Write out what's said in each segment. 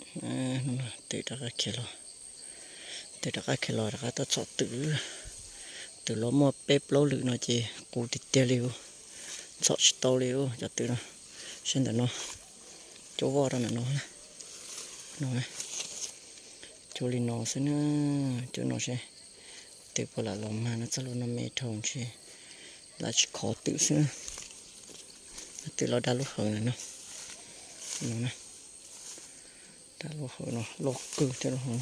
Twm rov qab khiav los, twm rov qab khiav los rov qab tuaj txhom twm. Twm los muaj peb plaub lwm no ces qus tiag tiag li, txhom tsis tau li cov twm no. Saib ntawm no, cuab voj rau ntawm no, no, cuab li no xwb na, cuab no seb twm puas lam los mag no, txoj hlua no me dhau ntshe lam tsis khov twm xwb. Twm los da lub hawv ntawm no, no, da lub hawv no loj kawg thiab lub hawv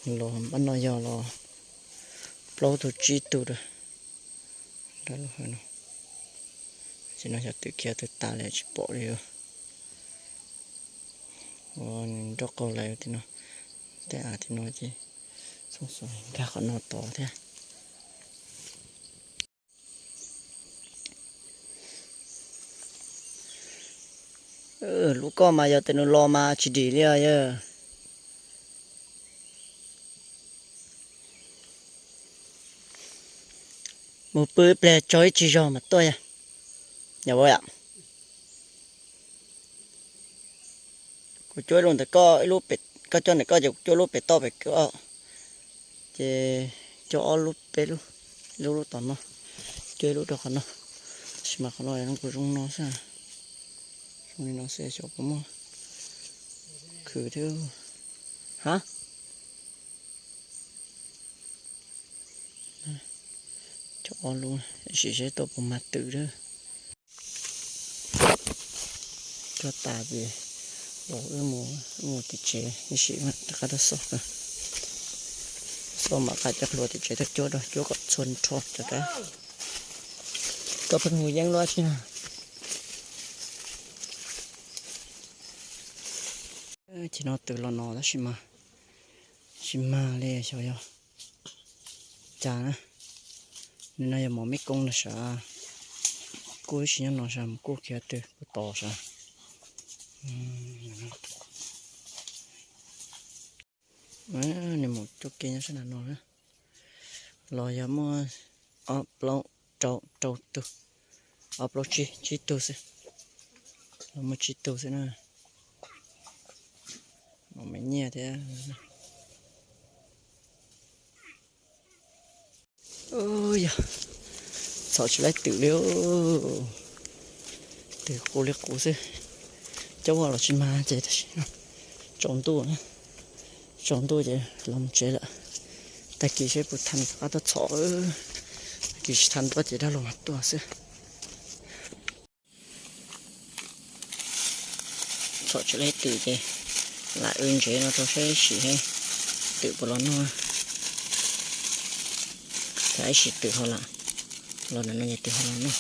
no, los npab no yog los plaub tug tsib tug rau da lub hawv no. Ces no xyov twm khiav twg tas li tsis pom li. Ua nws nroj qaug lawm tim no, tej av tim no ces xoo xoo nkag qhov no tod thiab. Lub koj mas yog tias nws los mas tsis dim li os yawg. Mus pw ib pliag tso ib tsig zog mas tuaj yog. Yog ua yom. Kuv cuab ib lub ntawm koj, ib lub pem, koj coj ntawm koj ces kuv cuab lub pem toj pem koj. Ces coj ob lub peb lub, ib lub lub tom no, cuab ib lub rau qhov no. Tab sis mas qhov no zoo kuv zoo no xwb, zoo li no xwb xyov puas muaj khwv thiab. Ha, coj ob lub, sim seb tau puas mag twm thiab. Coj tas ces los wb mus, wb mus tim tsev ib sim rov qab tuaj xauj, xauj mam qab coj hlua tim tsev tuaj cuab rau, cuab kom txhua nrho cov kab. Koj pheej mus yeeb luaj tsi na. Ces no twm los no tab sis mas tsis mag li xyov yog cas na. Nws no yog mos meb koob no sav, kuj ib sim nyob no sav, mus kuj khiav twg kuj tos sav. Nws mus cuab kev nyob sab nram no na. Los yog muaj ob plaub rau, rau tug, ob plaub tsib, tsib tug xwb. Los muaj tsib tug xwb na. Los me nyiaj thiab. Yog txhom tsis laib twm li, twm qus li qus xwb. Cov ua los tsis mag ces tam sim no tsaus ntuj, tsaus ntuj ces los mus tsev lawm. Tag kis seb puas thaij rov qab tuaj txhom, tag kis tsis thaij ntua ces dag los mas tuaj xwb. Txhom tsis laib twm ces lam wb ntsev no rau saib sim twm puas los noj. Thaum ib sim twm ho lam los ntawm no ces twm ho los noj.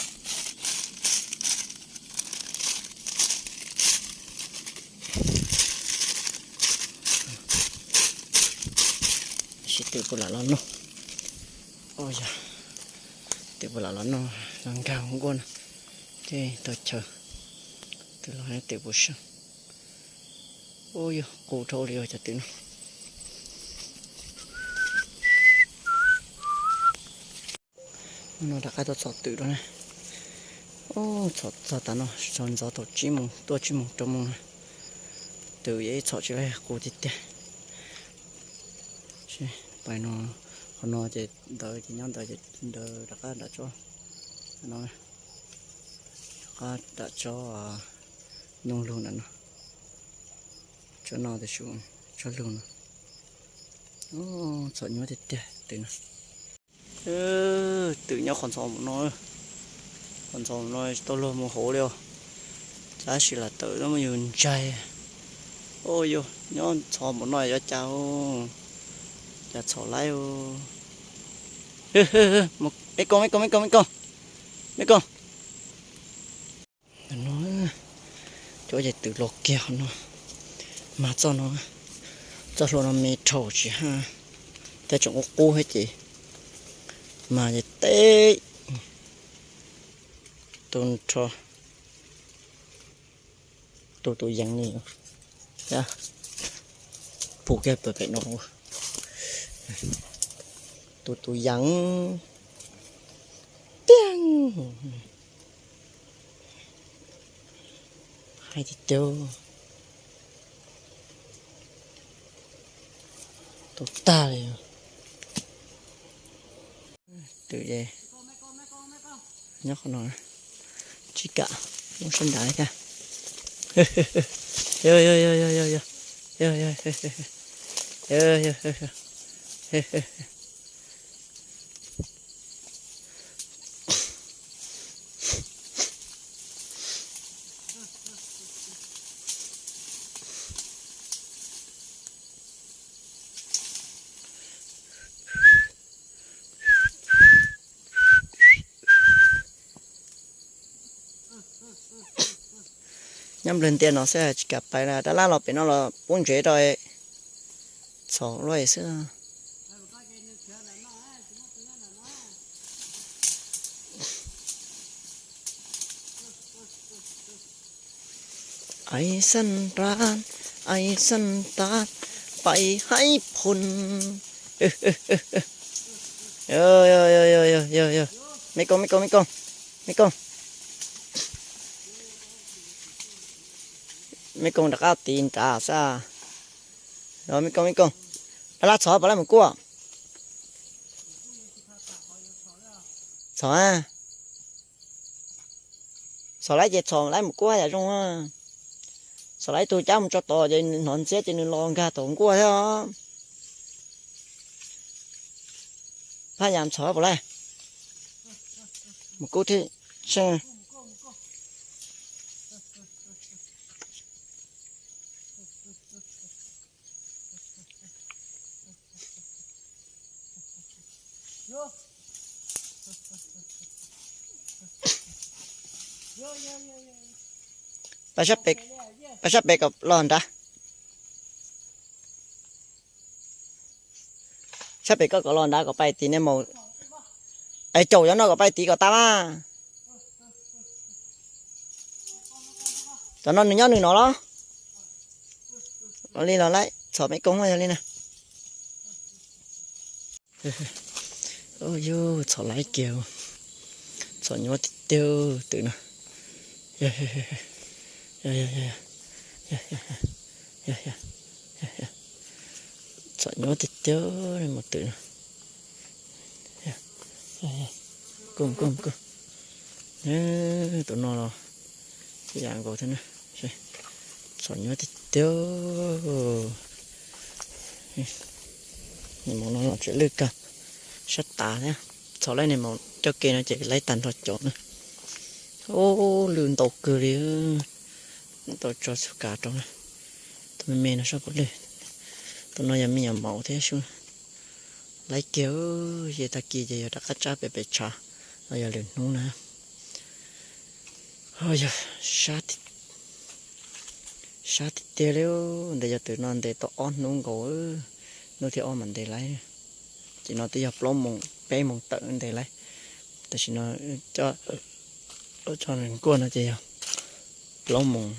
Sim twm puas lam los noj. Yog twm puas lam los noj, los nkag hauv nkuaj no, tej tau chaw. Twm los twm puas saj. Ub, yog qus dhau li os cov twm no. Hnub no rov qab tuaj txhom twm rau na. Ub, txhom txog tas no, txog ntxov thaum tsib moos, tuaj tsib moos rau moos na. Twm yeej txhom tsis laib, qus tiag tiag. Pais no, qhov no ces ntawd ces nyob ntawd ces ntawd rov qab nram tsob no, rov qab nram tsob noog lug ntawm no. Tsob no tab sis tsob lug no. Txhom nyuaj tiag tiag twm no. Twm nyob qhov ntxhov mus no, qhov ntxhov mus no tsis tau luag mus hauv li os. Tab sis lam tawm muab yus ntsaig. Ub, yog nyob ntxhov mus no yuav cas, cas txhom laib. Me koob, me koob, me koob, me koob, me koob. Ntawm no, cov ces twm los kiag qhov no, mas txoj no, txoj hlua no me dhau tsis haj, thiab tseem qub qub thiab ces mas ces teb tus nrho, tus tus yeev li, pum kiag pem pem no, tus tus yeev tiag. Hais tiag tiag, Tau tag li. Twm es nyob qhov no, tsis kam mus sab nrad thiab. Nyob nplawg ntiaj no xwb tsis kam pais, dab lab los pem no los pub ntsev rau txhom luaj xwb. Ai xan ran, ai xan ran, pais haib phun. Me koob, me koob, me koob, me koob. Me koob rov qab tiv nrad xwb. Me koob, me koob, dab lab txhom puas laib mus kuaj? Txhom a. Txhom laib ces txhom laib mus kuaj yam zoo. Txhom laib ib tug cab mus tso tod ces hnov ntxiab ces nws los nkag tom nkuaj thiab os. Phaj yam txhom puas laib? Mus kuaj thiab. Pab sab pem kom los nrad. Sab pem koj kom los nrad kom pais tiv nej maum. Es caum cov no kom pais tiv kom tas mas. Cov no nws nyob nws no los? Li los laib txhom me koob yog li na. Yus txhom laib kiag, txhom nyuaj tiag tiag twm no. Txhom nyuaj tiag tiag mus twm no. Koj, koj, koj. Tus no los yam nkaus thiab na. Txhom nyuaj tiag tiag. Niag maum no los tseem lwj kawg, sab tav thiab. Txhom laib niag maum coj ke no ces laib tag nrho cov na. Ub, lwj ntau kawg li. Tau tso xub kav rau na. Tus me me no saib puas lwj. Tus no yog me nyuam maum thiab sub. Laib kiag, ces tag kis ces yog rov qab tsab pem pem tshav los yog lwm hnub na. Yog sab tiag tiag li. Ntes cov twm no ntes tau ob hnub nkaus, hnub thib ob mam ntes laib. Ces no twb yog plaub moos peb moos tawm ntes laib. Tam sim no coj nws nkuaj no ces yog plaub moos.